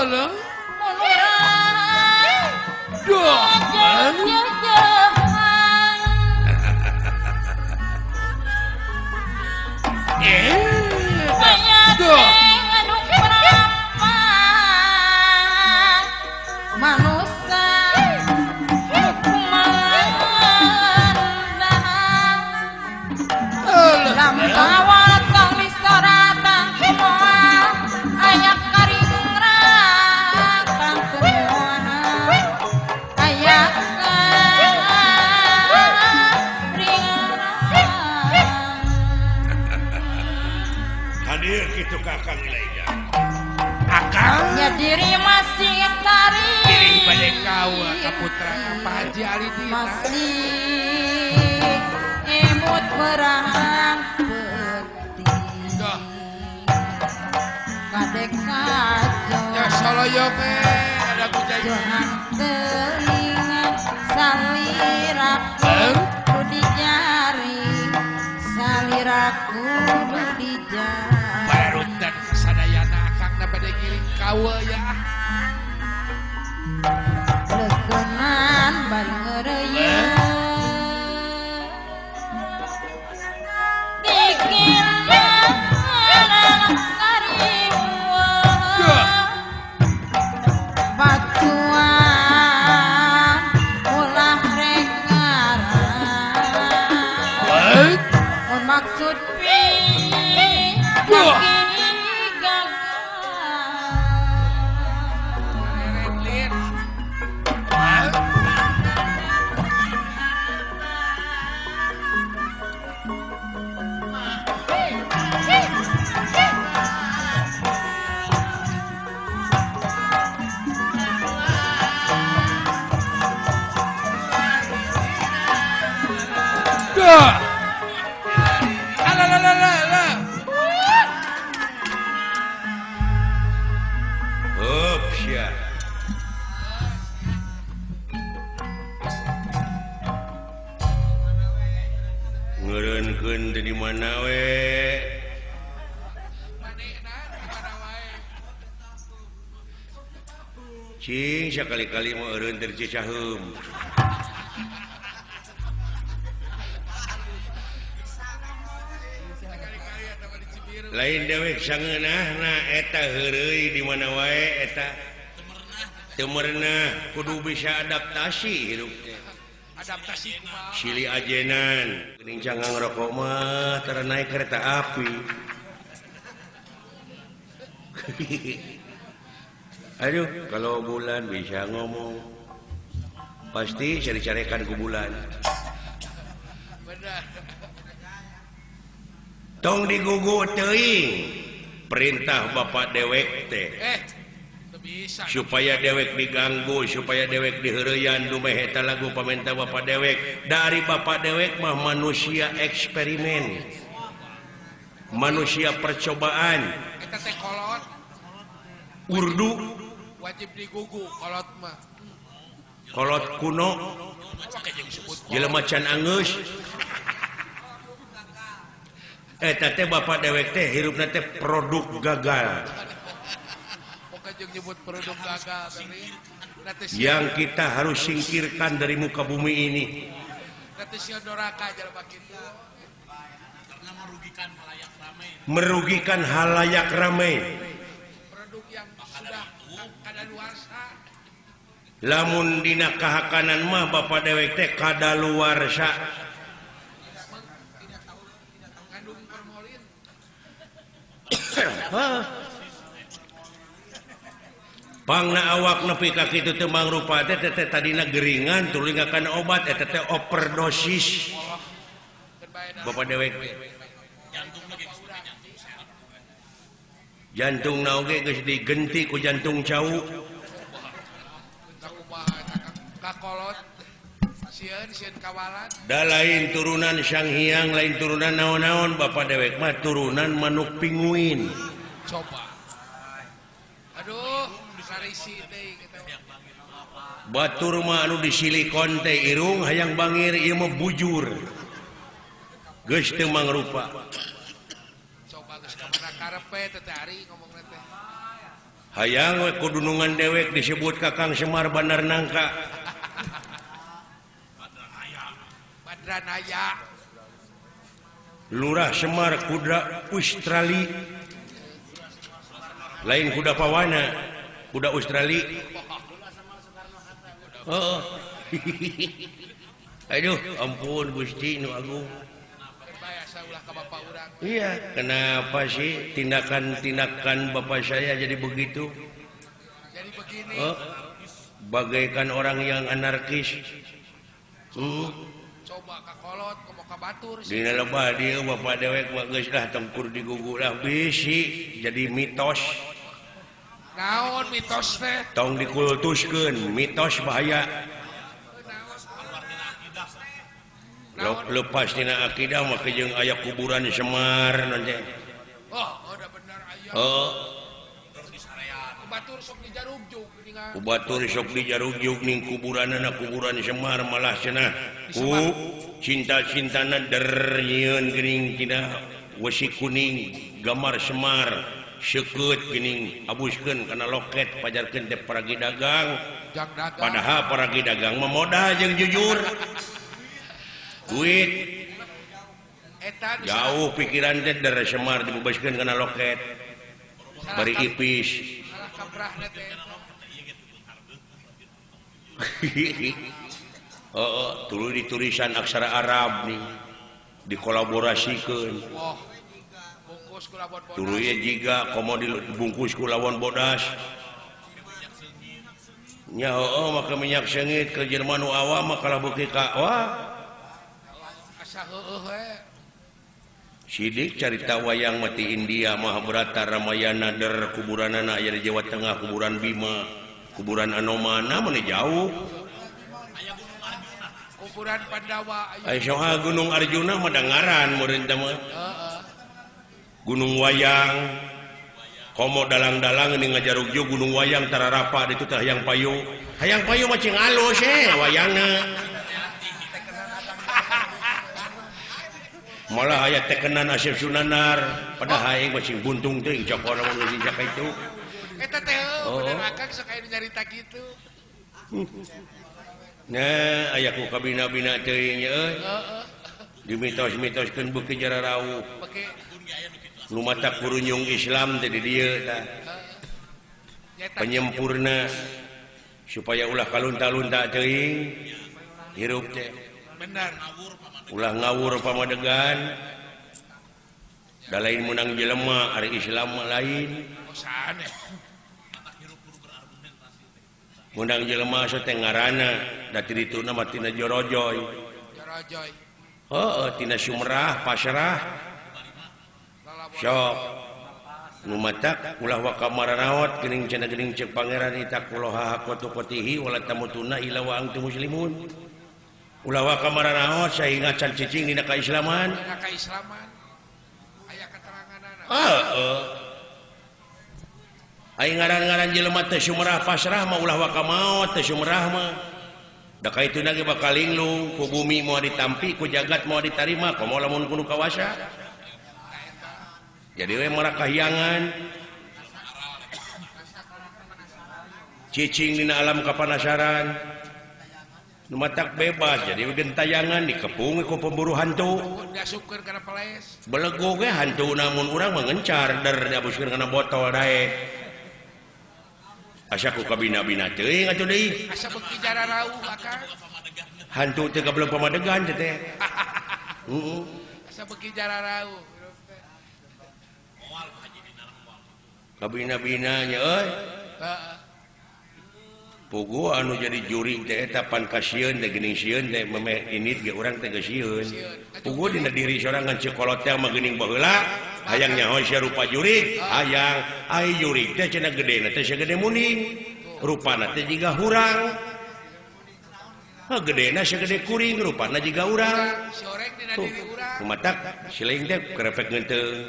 Alah. Duh. Diri masih tari diri bade kawa ka putra Pak Haji Ali Dina masih imut berang peti kadek kajo ya soloyong ada kujai johan teuingan saliraku kudu dijari saliraku kudu dijari barutan sadayana akangna bade ngiring kawa ya leukeungan bari ngeureuyeuh dikirna kariweuh batuan ulah rek ngarang mun maksud pi Ngeureunkeun teh di mana we? Cing sakali-kali mah eureun teh Cicaheum. Lain dewek sangeunahna eta heureuy di mana wae eta teu merenah kudu bisa adaptasi hirup teh. Adaptasi kumaha? Silih ajenan geuning cangang rokok mah tara naik kereta api. Aduh, kalau bulan bisa ngomong pasti cari-carikan ku bulan. Benar. Tong digugu teuing perintah bapak dewek teh. Supaya dewek diganggu, supaya dewek diheureyan dumeh eta lagu pamenta bapak dewek. Dari bapak dewek mah manusia eksperimen. Manusia percobaan. Eta teh kolot. Urdu wajib digugu kolot mah. Kolot kuno. Jelema can angeus. Eta teh bapak dewek teh hirupna teh produk gagal. Nyebut produk gagal yang kita harus singkirkan dari muka bumi ini. Merugikan halayak ramai. Produk yang sudah kadaluarsa. Lamun dina kahakanan mah bapak dewek teh kadaluarsa. Pangna awak nepi ka kitu teu mangrupa teh teh tadina geringan tuluy ngakan obat eta teh overdosis. Bapak dewek jantungna oge geus digenti ku jantung cau. Da lain turunan Sang Hyang, lain turunan naon-naon, bapak dewek mah turunan manuk pinguin. Coba. Aduh. Batur mah anu di silikon teh irung hayang bangir ieu mah bujur. Geus teu mangrupa. Coba geus ka mana karepe teh ari ngomongna teh. Hayang we kudunungan dewek disebut Kakang Semar Bandar Nangka. Badranaya. Lurah Semar kuda Australia. Lain kuda pawana, kuda Australia. Oh. Aduh, ampun Gusti nu agung. Iya, kenapa sih tindakan-tindakan bapak saya jadi begitu? Jadi begini. Oh, bagaikan orang yang anarkis. Coba ka kolot, komo ka batur. Dina lebah dieu bapak dewek mah geus lah tengkur digugu lah bisi jadi mitos. Naon mitos teh? Tong dikultuskeun, mitos bahaya. Lepas tina akidah mah jeung aya kuburan Semar nanti. Oh, udah bener aya. Oh. Batur sok dijarugjug ningan. Batur sok dijarugjug ning kuburanana kuburan Semar malah cenah. Ku cinta-cintana der nyieun geuning tina wesi kuning gambar Semar seukeut geuning abuskeun kana loket pajarkeun teh paragi dagang. Padahal paragi dagang mah modal jeung jujur. Duit jauh pikiran teh dari Semar dibebaskeun kana loket bari ipis. Oh, tuluy ditulisan aksara Arab nih dikolaborasikeun. Tuluy jiga komo dibungkus ku lawan bodas. Nya heueuh make minyak seungit ke jelema nu awam mah kalah beuki ka wah. Sidik carita wayang mati India Mahabharata Ramayana der kuburanana aya di Jawa Tengah kuburan Bima kuburan Anomana mana jauh kuburan Pandawa aya soha Gunung Arjuna mah dangaran meureun teh mah Gunung Wayang komo dalang-dalang ini ngajarugjug Gunung Wayang tararapa ditu teh hayang payu hayang payu mah cing alus wayangna malah aya tekenan Asep Sunanar padahal aing mah cing buntung teuing cokor mun geus ka itu eta teh bener akang sok aya nyarita kitu. Nah aya ku kabina-bina teuing euy dimitos-mitoskeun beuki jararauh nu mata kurunyung Islam teh di dieu tah penyempurna supaya ulah kalunta-lunta teuing hirup teh bener ulah ngawur pamadegan da lain menang jelema ari Islam mah lain menang jelema so teh ngaranna da ti dituna mah tina jorojoy heueuh tina Sumerah pasrah sok nu matak ulah waka maranaot geuning cenah geuning ceuk pangeran itaqullaha haqqa tuqatihi wala tamutuna illa wa antum muslimun ulah waka maranaot sehingga can cicing dina kaislaman dina kaislaman aya keteranganana heeh ai ngaran-ngaran jelema teh Sumerah pasrah mah ulah waka maot teh Sumerah mah da kaituna ge bakal linglung ku bumi moal ditampi ku jagat moal ditarima komo lamun kudu kawasa jadi we marakahyangan cicing dina alam kapanasaran nu matak bebas jadi gentayangan dikepung ku pemburu hantu belegug ge hantu namun urang mah ngencar der diabuskeun kana botol daek asa ku kabina-bina teuing atuh deui asa beuki jararauh akang hantu teh kabelum pamadegan teh heeh asa beuki jararauh kabina-bina nya euy heeh pugu anu jadi juring teh eta pan kasieun teh geuning sieun teh memeh init ge urang teh geus sieun pugu dina diri sorangan ceuk kolot teh mah geuning baheula hayang nyaho sia rupa jurig hayang ai jurig teh cenah gedena teh sagede muning rupana teh jiga hurang heuh gedena sagede kuring rupana jiga urang sioreng dina diri urang kumatak siling teh kerepek ngeunteung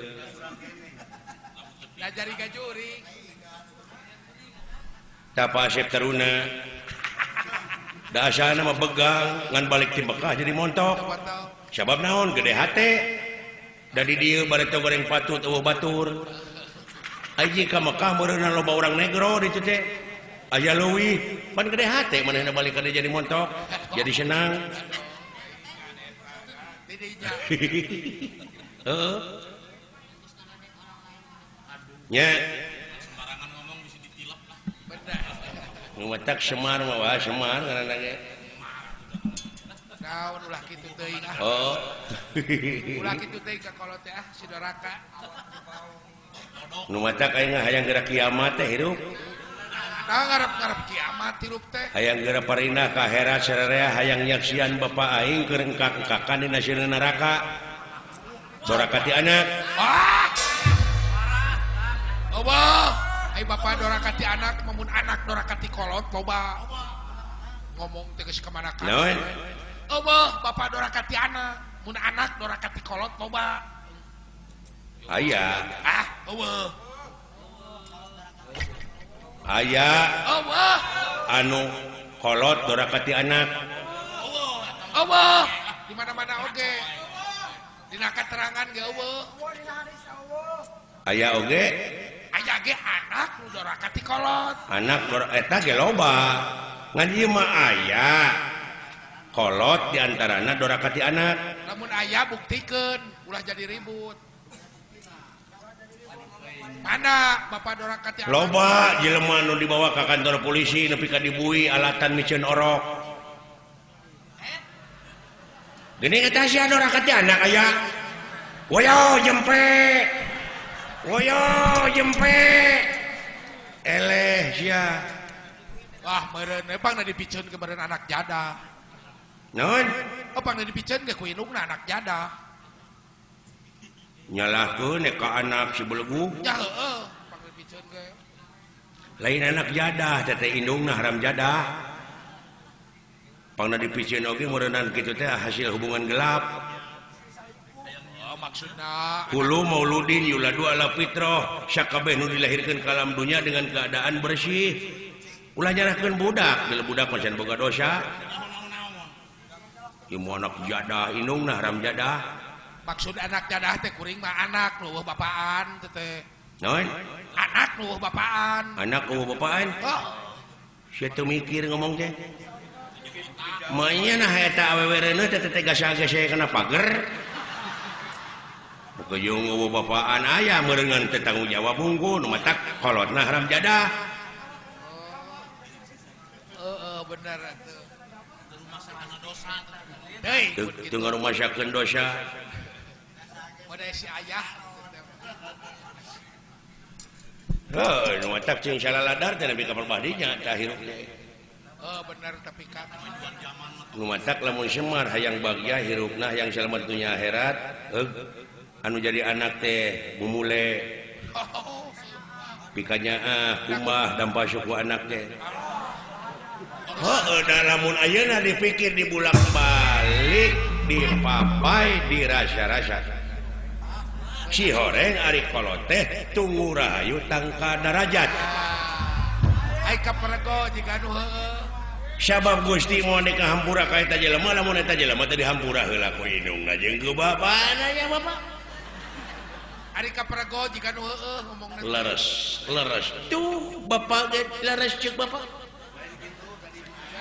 lajari ka jurig tapa Asep Taruna da asana mah begang ngan balik ti Mekah jadi montok sabab naon gede hate da di dieu bareto goreng patut eueuh batur Aji ka Mekah meureunna loba urang negro ditu teh. Aya leuwih pan gede hate manehna balik ka jadi montok, jadi senang. Heeh. Nya sembarangan ngomong bisa ditilep lah. Bener. Ngumatak Semar mah wah Semar ngaranna ge. Naon ulah kitu teuing ah. Oh. Ulah kitu teuing ka kolot teh ah si doraka. Nu matak aing hayang geura kiamat teh hirup. Nah ngarep-ngarep kiamat hirup teh. Hayang geura parinah ka akhirat sararea hayang nyaksian bapa aing keur engkak-engkakan dina sieun neraka. Doraka ti anak. Ah. Loba, ai bapa doraka ti anak, mun anak doraka ti kolot loba. Ngomong teh geus ka mana ka. Naon? Eueuh, bapa doraka ti anak, mun anak doraka ti kolot loba. Aya. Ah, eueuh. Aya. Eueuh. Anu kolot doraka ti anak. Eueuh. Di mana-mana oge. Dina katerangan ge eueuh. Aya oge. Aya ge anak nu doraka ti kolot. Anak eta ge loba. Ngan ieu mah aya. Kolot diantarana doraka ti anak. Lamun aya buktikeun, ulah jadi ribut. Mana bapak doraka ti anak? Loba jelema nu dibawa ka kantor polisi nepi ka dibui alatan miceun orok. Geuning eta sia doraka ti anak aya. Woyo jempe. Woyo jempe. Eleh sia. Wah, meureun pangna dipiceun ke meureun anak jadah. Naon? Oh, pangna dipiceun ge ku indungna anak jadah. Nyalahkeun ka anak si belegu. Ya heueuh, pangna dipiceun ge. Lain anak jadah teh teh indungna haram jadah. Pangna dipiceun oge meureunan kitu teh hasil hubungan gelap. Oh, maksudna kullu mauludin yuladu ala fitrah, sakabeh nu dilahirkeun ka alam dunya dengan keadaan bersih. Ulah nyalahkeun budak, bila budak mah can boga dosa. Ieu anak jadah indungna haram jadah. Maksud anak jadah teh kuring mah anak nu eueuh bapaan teh teh. Naon? Anak nu eueuh bapaan. Anak eueuh bapaan? Oh. Sia teu mikir ngomong teh. Manya nah eta awewe reuneuh teh teh gasa-gasa kana pager. Bukejung eueuh bapaan aya meureungan teh tanggung jawab hungkul nu matak kolotna haram jadah. Heeh, bener atuh. Teu ngarumasakeun dosa. Modai si ayah. Heuh, nu matak jeung salaladar teh nepi ka perbadinya tah hirup teh. Oh, bener tapi ka nu matak lamun Semar hayang bagya hirupna hayang selamat dunya akhirat, anu jadi anak teh bumule. Pikanya ah kumbah dampa suku anak teh. Heuh, da lamun ayeuna dipikir dibulak-balik, dipapai, dirasa-rasa. Si horeng ari kolot teh tunggu rahayu tangka darajat. Ai kaperego jiga nu heueuh. Sabab Gusti moal dikahampura ka eta jelema lamun eta jelema teh dihampura heula ku indungna jeung ku bapana nya bapak. Ari kaperego jiga nu heueuh ngomongna. Leres, leres. Tuh bapak ge leres ceuk bapak.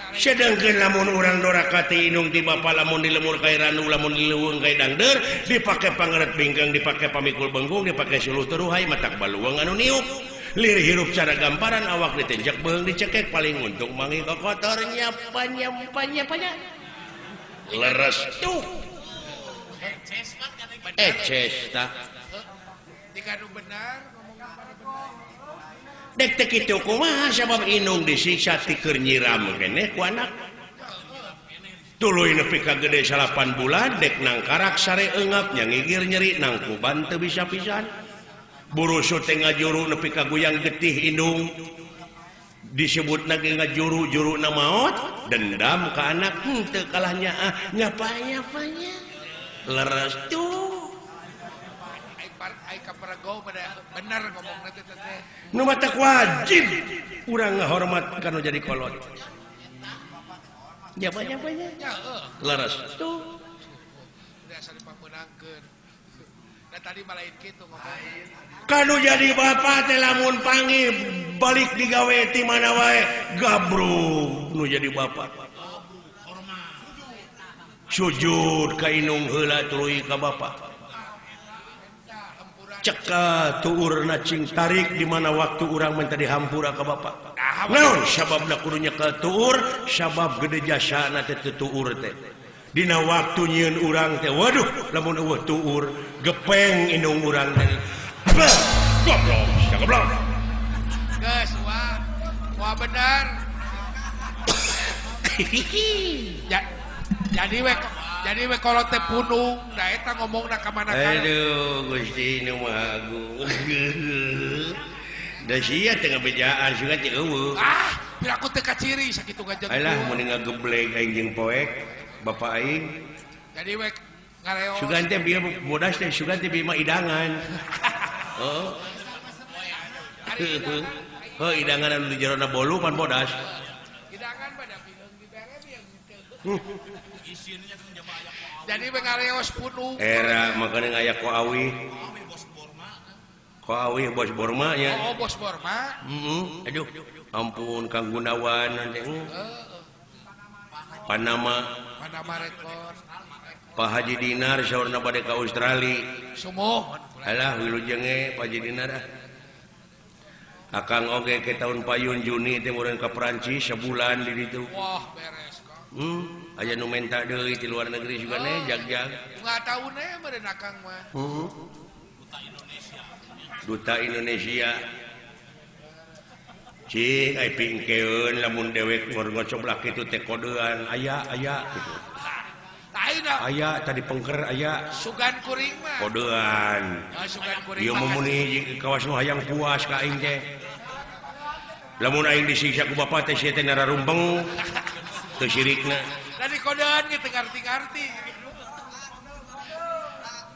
Sedangkan lamun urang doraka ti indung ti bapa lamun di lemur ka randu lamun di leuweung ka dangdeur dipake pangeret bingkang dipake pamikul bengkung dipake suluh teruhai matak baluang anu niup lir hirup cara gamparan awak ditenjak beung dicekek paling untung mangi kokotor nyapa nyapa nyapa leres tuh eces tah dikanu benar dek teh kitu kumaha sabab indung disiksa ti keur nyiram keneh ku anak tuluy nepi ka gede 8 bulan dek nangkarak sare eungap nya ngigir nyeri nangkuban teu bisa pisan burusut teh ngajuru nepi ka guyang getih indung disebutna ge ngajuru juruna maot dendam ka anak henteu kalah nyaah nyapa-nyapanya leres tuh bener ngomongna teh teh nu matak wajib urang ngahormat ka nu jadi kolot nyapa-nyapanya leres tuh biasa dipameunangkeun Da tadi mah lain kitu ngomong. Kanu jadi bapak teh lamun panggil balik digawe ti mana wae gabrug nu jadi bapak. Sujud ka inung heula tuluy ka bapak. Ceka tuurna cing tarik di mana waktu urang minta dihampura ka bapak. Naon sababna kudu nyekel tuur? Sabab gede jasana teh teu tuur teh. Dina waktu nyieun urang teh waduh lamun eueuh tuur gepeng indung urang teh. Goblok, sia goblok. Geus wah. Wah bener. Ya, jadi we kalau teh punung, da eta ngomongna ka mana ka. Aduh, Gusti nu Maha Agung. Da sia teh ngabejaan sugan teh eueuh. Ah, piraku teh kaciri sakitu ngajeng. Alah mun ngageblek aing jeung poek bapak aing. Jadi we ngareos. Sugan teh bieu bodas teh sugan teh bieu mah idangan. Heeh. Heuh, idangan anu di jerona bolu pan bodas. Idangan mah da bieu dibere bieu teu. Jadi we ngareos punung. Era makana aya Koawi. Koawi bos Borma nya. Oh, bos Borma. Heeh. Aduh, ampun Kang Gunawan nanti. Panama. Panama Record. Pak Haji Dinar saurna bade ka Australia. Sumuhun. Alah wilujenge Pak Haji Dinar ah. Akang oge ke tahun payun Juni teh meureun ka Perancis sabulan di ditu. Wah, beres Kang. Aya nu menta deui ti luar negeri juga ne jag-jag. Unggal taun we meureun akang mah. Duta Indonesia. Duta Indonesia. Cing ai pingkeun lamun dewek ngor-ngocoblak kitu teh kodean aya aya kitu. Aya tadi pengker aya sugan kuring mah kodean. Sugan kuring. Ieu mumuni kawas nu hayang puas ka aing teh. Lamun aing disiksa ku bapa teh sia teh nararumpeng teu sirikna. Tadi kodean ge teu ngarti-ngarti.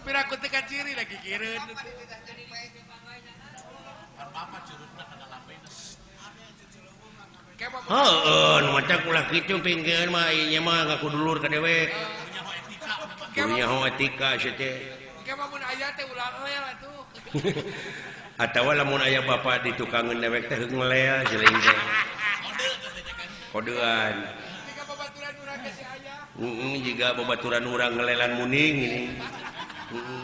Piraku teu kaciri lagi kireun. Heeh, nu maca ulah kitu pingkeun mah ieu mah ngaku dulur ka dewek. Kudu nyaho etika sia teh. Engke mah mun aya teh ulah lel atuh. Atawa lamun aya bapa di tukangeun dewek teh heung ngelel siling teh. Kodean. Jiga babaturan urang ge si aya. Heeh, jiga babaturan urang ngelelan muning ini. Heeh.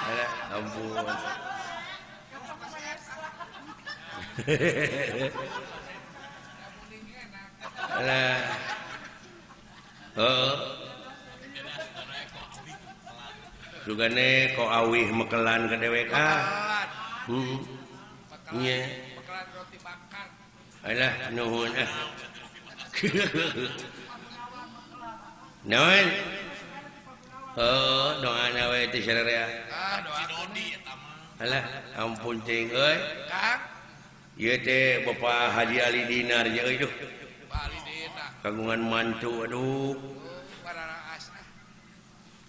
Alah, ampun. Alah. Heeh. Sugane Koawih mekelan ka dewek ah. Heeh. Nya. Mekelan roti bakar. Alah nuhun ah. Naon? Heuh, doana we teh sararea. Ah, doa Dodi eta mah. Alah, ampun cing euy. Kang. Ieu teh Bapak Haji Ali Dinar ye euy duh. Pak Ali Dinar. Kagungan mantu aduh.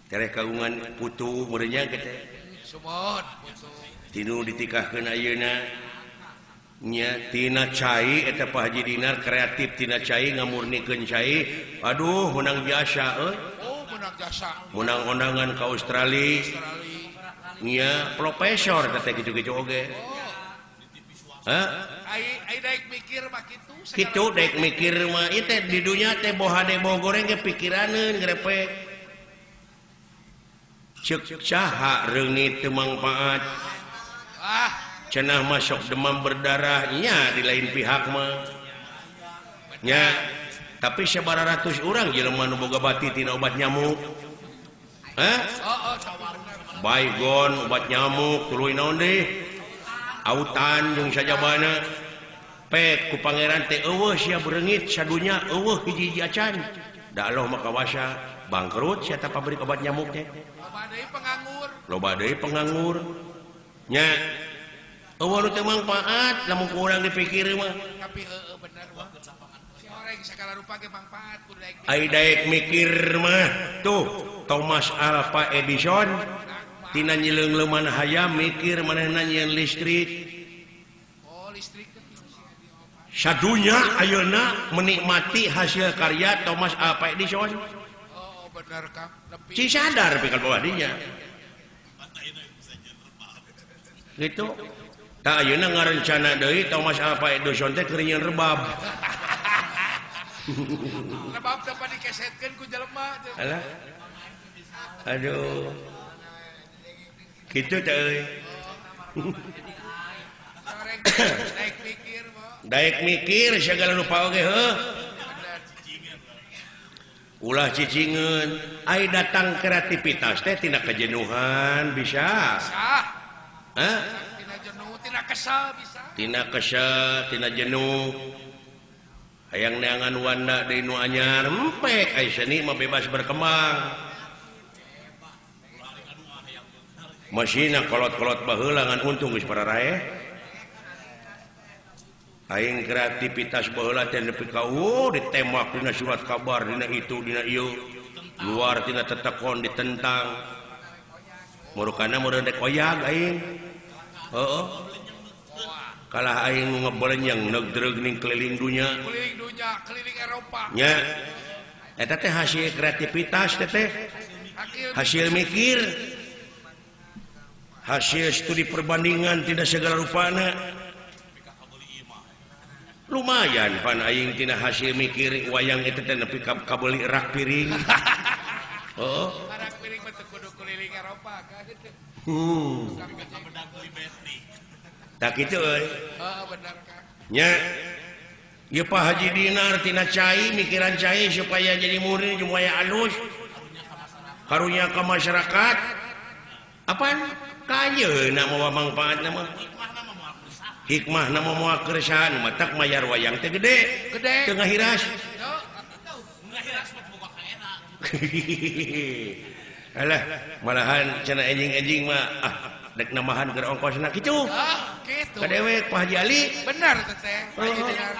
Tereh kagungan putu meureun nya teh. Sumon putu. Tinu ditikahkeun ayeuna. Nya tina cai eta Pak Haji Dinar kreatif tina cai ngamurnikeun cai. Aduh menang jasa euy. Oh, menang jasa. Menang undangan ka Australia. Nya profesor teh kitu-kitu oge. Hah? Ai daek mikir mah kitu. Kitu daek mikir mah ieu teh di dunya teh bohade boh goreng ge pikiraneun ngrepek. Ceuk saha reungit teu mangpaat. Ah, cenah masuk demam berdarah nya di lain pihak mah. Nya, tapi sabaratus urang jelema nu boga bati tina obat nyamuk. Hah? Baygon obat nyamuk tuluy naon deui? Autan jeung sajabana. Pek ku pangeran teh eueuh sia bereungit sadunya eueuh hiji-hiji acan. Da Allah mah kawasa bangkrut sia ta pabrik obat nyamuk teh. Loba deui penganggur. Loba deui penganggur. Nya eueuh nu teu mangpaat lamun ku urang dipikir mah. Tapi heueuh bener mah. Si oreng sagala rupa ge mangpaat kudu daek. Ai daek mikir mah tuh Thomas Alva Edison tina nyileung-leuman hayam mikir manehna nyieun listrik. Oh, listrik. Sadunya ayeuna menikmati hasil karya Thomas Alva Edison. Oh, bener. Bener Kang. Ci sadar pikal bawah dinya. Gitu. Tah ayeuna ngarencana deui Thomas Alva Edison teh keur nyieun rebab. Rebab teh pan dikesetkeun ku jelema. Alah. Aduh. Kitu teh euy. Daek mikir, Daek mikir segala rupa oge heuh. Ulah cicingeun, ai datang kreativitas teh tina kejenuhan bisa. Hah? Tina jenuh, tina kesel bisa. Tina kesel, tina jenuh. Hayang neangan wanda deui nu anyar, empek ai seni mah bebas berkembang. Masina kolot-kolot baheula ngan untung geus pararaeh. Aing kreativitas baheula teh nepi ka ditembak dina surat kabar dina itu dina ieu luar tina tetekon ditentang murukana meureun rek oyag aing heueuh kalah aing nu ngebolenyeng neugdreug ning keliling dunya keliling Eropa nya eta teh hasil kreativitas teh hasil mikir hasil studi perbandingan tidak segala rupana. Lumayan pan aing tina hasil mikir wayang itu teh nepi ka kabeuli rak piring. Heeh. Rak piring mah teu kudu keliling Eropa kan. Tah kitu euy. Heeh bener Kang. Nya. Ieu Pak Haji Dinar tina cai mikiran cai supaya jadi murid supaya alus. Karunya ka masyarakat. Apaan? Kayeuna mawa mangfaatna mah. Hikmah nama moal keresahan matak mayar wayang teh gede gede teu ngahiras alah malahan cenah enjing-enjing mah ah dek namahan keur ongkosna kitu kitu ka dewek Pak Haji Ali bener teh teh Pak Haji Dinar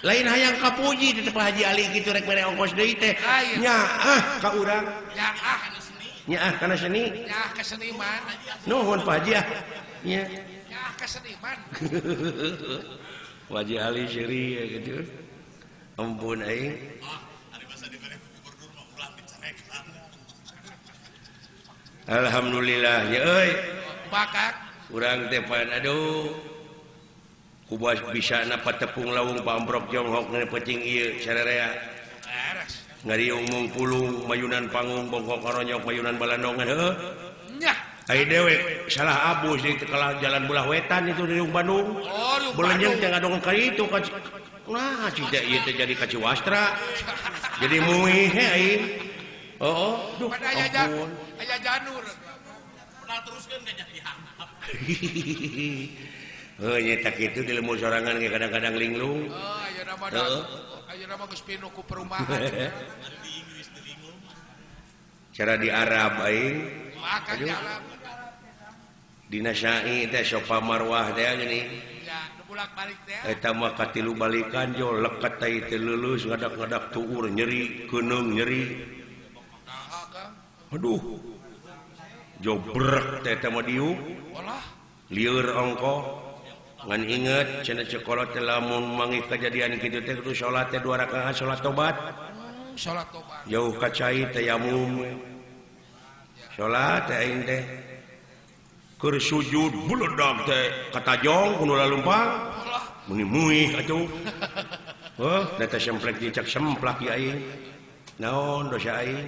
lain hayang kapuji teh Pak Haji Ali kitu rek mere ongkos deui teh nyaah ka urang nyaah kana seni nyaah ka seniman nuhun Pak Haji ah nya keseniman. Wajah Ali seri ya gitu. Ampun aing. Alhamdulillah ya euy. Bakak urang teh pan aduh. Kubas bisa napa tepung lawung pambrok jonghok ngene peuting ieu sararea. Ngariung mungpulung mayunan panggung bongkok karonyok mayunan balandongan heuh. Nyah. Ai dewek salah abus di kalah jalan belah wetan itu di Bandung. Oh, Belenyeng teh ngadongeng ka itu ka nah cida ieu teh jadi ka Ciwastra. Jadi muih he aing. Heeh, duh. Aya aya janur. Ulah teruskeun ka jadi handap. Heuh nya tak kitu di lembur sorangan ge kadang-kadang linglung. Oh, ayeuna mah ayeuna mah geus pinuh ku perumahan. Di Inggris di linglung. Cara di Arab aing. Makan di Arab. Dina syai teh sopa marwah teh gini. Ya, nu bolak-balik teh. Eta mah katilu balikan jo leket teh teu leuleus ngadak-ngadak tuur nyeri, keuneung nyeri. Aduh. Jobrek teh eta mah diuk. Lieur ongko. Ngan inget cenah sekolah teh lamun manggih kejadian kitu teh kudu salat teh 2 rakaat salat tobat. Salat tobat. Jauh ka cai tayamum. Salat teh aing teh. Keur sujud beledag teh katajong kudu lalumpang meni muih atuh heuh da teh semplek dicak semplak ieu aing naon dosa aing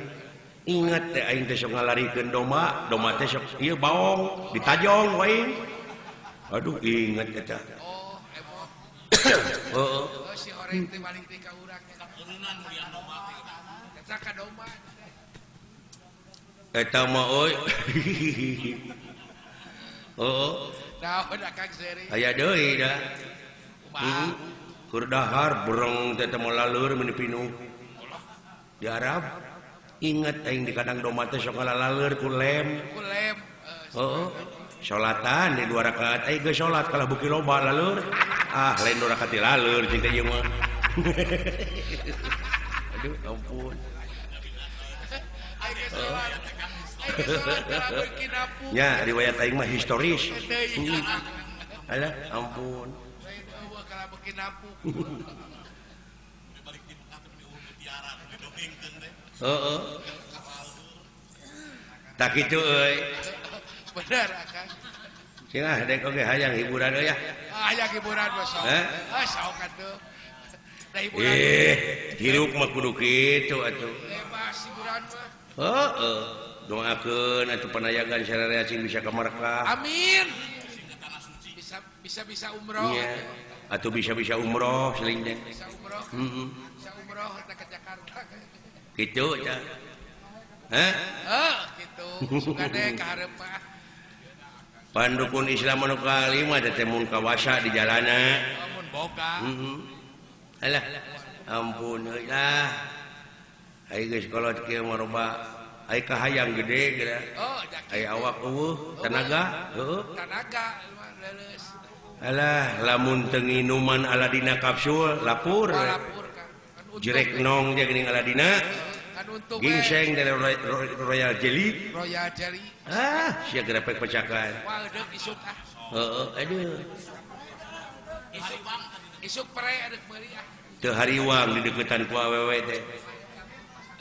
inget teh aing teh sok ngalarikeun domba domba teh sok ieu baong ditajong wae aduh inget eta oh emoh heuh si horeng teh balik teh ka urang turunan mulian domba teh eta ka domba eta mah euy. Oh, naon Akang Seri? Aya deui da. Keur dahar bereng teh teh laleur meuni pinuh. Di Arab inget aing di kandang domba teh sok laleur ku lem. Ku lem. Heeh. Salatan di 2 rakaat aing geus salat kalah beuki loba laleur. Ah, lain 2 rakaat laleur cing teh ieu mah. Aduh, ampun. Ya, riwayat aing mah historis. Alah, ampun. Heeh. Tak kitu euy. Bener Akang. Cenah dek oge hayang hiburan euy ya. Hayang hiburan mah sok. Ah sok atuh. Da hiburan. Hirup mah kudu kitu atuh. Bebas hiburan mah. Heeh. Doakeun atuh panayagan sararea cing bisa ka Makkah. Amin. Bisa umroh. Iya. Atau bisa-bisa umroh seling teh. Bisa umroh. Heeh. Bisa umroh teh ke Jakarta. Kitu tah. Hah? Heuh, kitu. Sugan deh ka hareup mah. Pandukun Islam anu kalima teh mun kawasa di jalana. Mun boga. Heeh. Alah, ampun euy lah. Ai geus kolot kieu mah loba ai kahayang gede geura. Oh, ai awak eueuh tenaga, heueuh. Tenaga leuleus. Alah, lamun teu nginuman Aladina kapsul lapur. Lapur Kang. Jerek nong je geuning Aladina. Kan untung gingseng dari Royal Jelly. Royal Jelly. Ah, sia gerepek pecakan. Wah, deuk isuk ah. Heeh, aduh. Isuk isuk pere adeuk meuli ah. Teu hariwang di deukeutan ku awewe teh.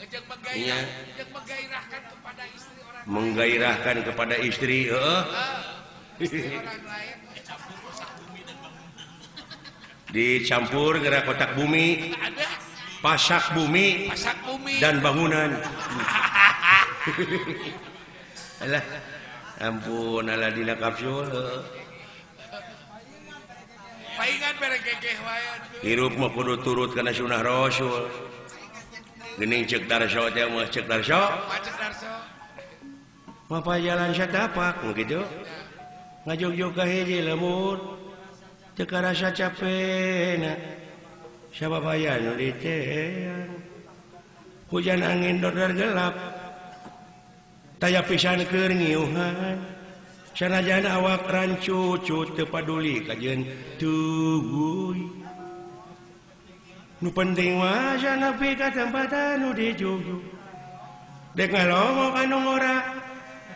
Jeung menggairah, jeung menggairahkan kepada istri orang. Menggairahkan kepada istri, heeh. Istri orang lain. Dicampur gerak kotak bumi, pasak bumi, pasak bumi dan bangunan. Alah, ampun Aladina kapsul. Paingan mere gegeh wae atuh. Hirup mah kudu turut kana sunah Rasul. Geuning ceuk Darso teh mah ceuk Darso. Ceuk Darso. Mapa jalan satapak kitu. Ngajogjog ka hiji lembur. Teu karasa capena sabab aya nu diteang hujan angin dordar gelap taya pisan keur ngiuhan sanajan awak rancucut teu paduli kajeun teuy nu penting mah nepi ka tempat anu dijugjug dek ngalongok anu ngora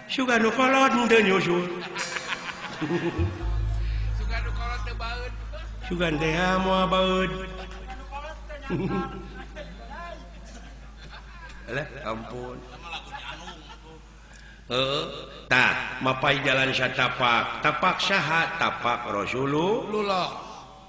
sugan nu kolot teu nyusul. Sugan teh moal baeud. Alah ampun. Heeh, tah mapai jalan satapak, tapak saha? Tapak Rasulullah.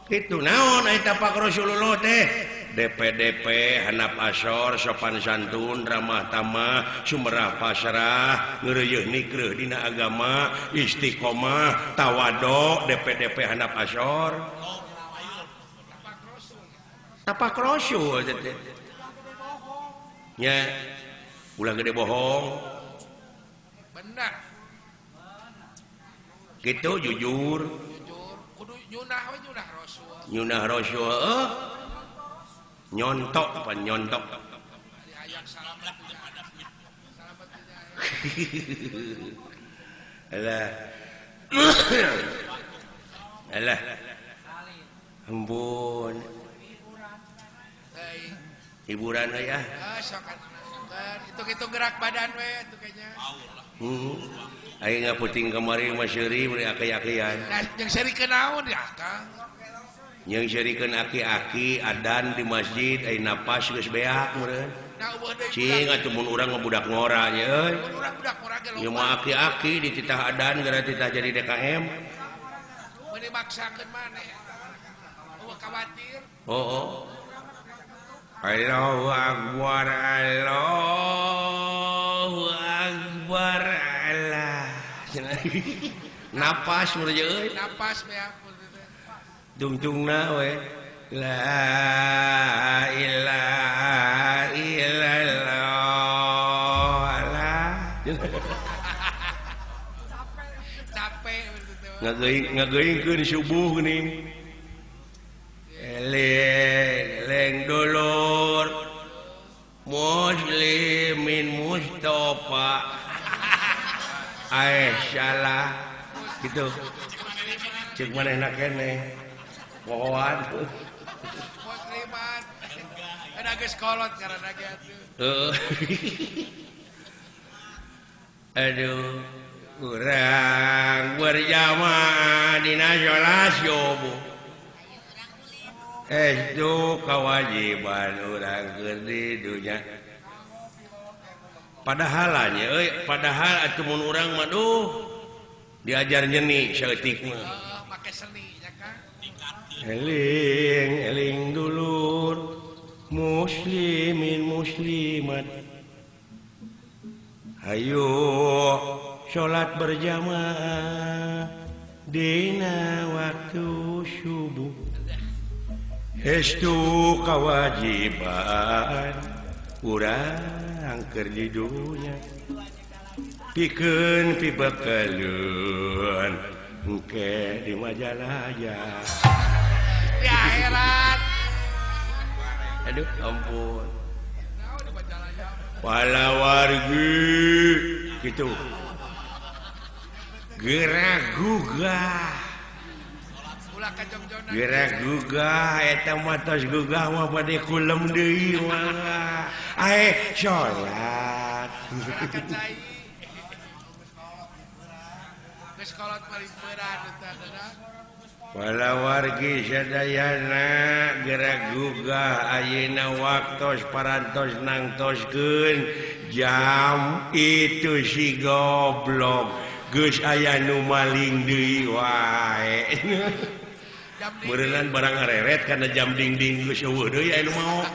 Kitu naon ai tapak Rasulullah teh? DPDP handap asor sopan santun ramah tamah sumerah pasrah ngeureuyeun nikreuh dina agama istiqomah tawado DPDP handap asor. Tapak Rasul teh. Nya ulah gede bohong. Benar. Gitu jujur. Jujur kudu nyunah we nyunah Rasul. Nyunah Rasul heuh. Nyontok pan nyontok. Alah. Alah. Ampun. Hiburan euy ah. Itu gerak badan we atuh kayaknya. Heeh. Aing ngaputing kamari mah seuri meuni aki-akian. Nah, jeung seurikeun naon ya Kang? Jeung seurikeun aki-aki adan di masjid ai napas geus beak meureun. Cing atuh mun urang mah budak ngora nya euy. Mun urang budak ngora ge loba. Ieu mah aki-aki dititah adan gara titah jadi DKM. Meuni maksakeun maneh. Eueuh khawatir. Oh. Allahu Akbar, Allahu Akbar, Allah. Napas meureun euy. Napas beak. Tungtungna we. La ilaha illallah. Allah. Capek ngageuingkeun subuh geuning. Eleng dulur muslimin Mustafa salah gitu cek manehna keneh pohoan musliman ada geus kolot ngaranna ge atuh. Aduh urang berjamaah dina salat subuh itu kewajiban urang keur di dunya. Padahal nya euy, padahal atuh mun urang mah duh diajar nyeni saeutik mah. Make seni nya Kang. Eling eling dulur muslimin muslimat. Hayu salat berjamaah dina waktu subuh. Hestu kewajiban urang keur di dunya pikeun pibekaleun engke di Majalaya. Di akhirat. Aduh ampun. Palawargi gitu. Gerak gugah. Gerak gugah eta mah tos gugah mah bade kulem deui mah. Ae salat. Geus kolot paling berat eta. Palawargi sadayana gerak gugah ayeuna waktos parantos nangtoskeun jam itu si goblok geus aya nu maling deui wae. Meureunnan barang ngareret kana jam dingding geus eueuh deui aya nu maok.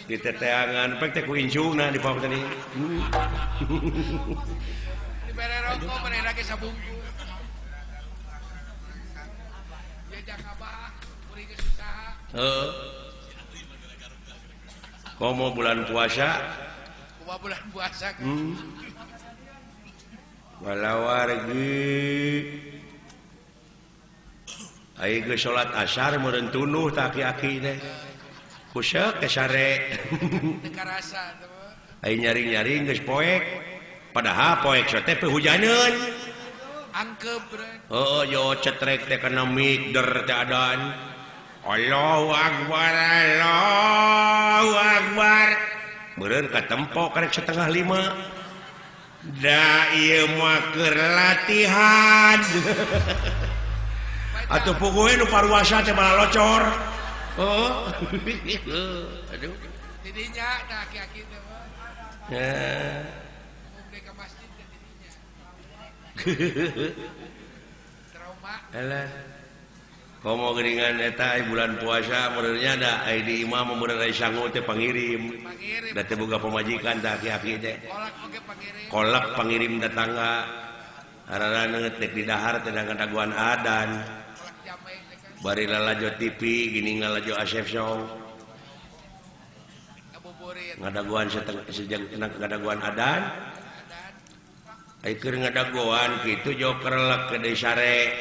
Di teteangan pek teh ku incungna di paok tadi. Dibere rokok bere lagi sabungkus. Ya jang abah kuring geus usaha. Heeh. Komo bulan puasa? Kumaha bulan puasa? Walawargi ai geus salat asar meureun tunuh tah aki-aki teh. Kusek ke sare. Teu karasa teh. Ai nyaring-nyaring geus poek. Padahal poek teh hujaneun. Angkep bre. Heeh, yo cetrek teh kana mik der teh adan. Allahu akbar, Allahu akbar. Meureun katempo karek 4:30. Da ieu mah keur latihan. Atuh puguh nu paruasa teh malah locor. Oh. Aduh. Didinya tah aki-aki teh mah. Ya. Ka masjid teh didinya. Trauma. Alah. Komo geuningan eta bulan puasa meureunnya da ai di imah meureun ai sangu teh pangirim. Da teh boga pamajikan tah aki-aki teh. Kolak oge pangirim. Kolak pangirim tetangga. Araraneut dek di dahar teh ngadaguan adan. Bari lalajo TV gini ngalajo Asep Show. Ngadaguan sejak ngadaguan adan. Ai keur ngadaguan kitu joker lek ke sare.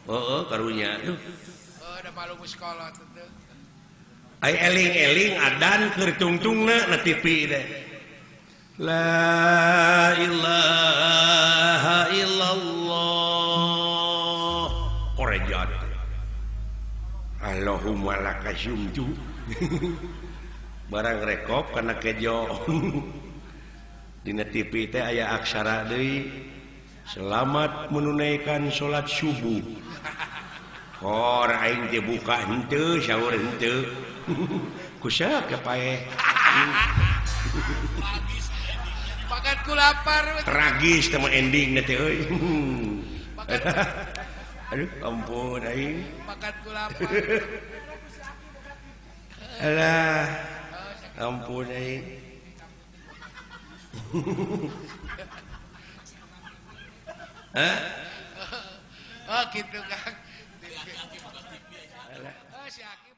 Oh, karunya. Duh. Oh, da malu sekolah teh. Ai eling-eling adan keur tungtungna na TV teh. La ilaha illallah. Korejat. Allahumma lakasumtu. Barang rekop kana kejo. Dina TV teh aya aksara deui. Selamat menunaikan salat subuh. Kor aing teh buka henteu sahur henteu. Kusak paeh. Makan ku lapar. Tragis teh mah ending teh euy. Aduh ampun aing. Makan ku lapar. Alah. Ampun aing. Hah? Oh gitu Kang. Oh si Aki.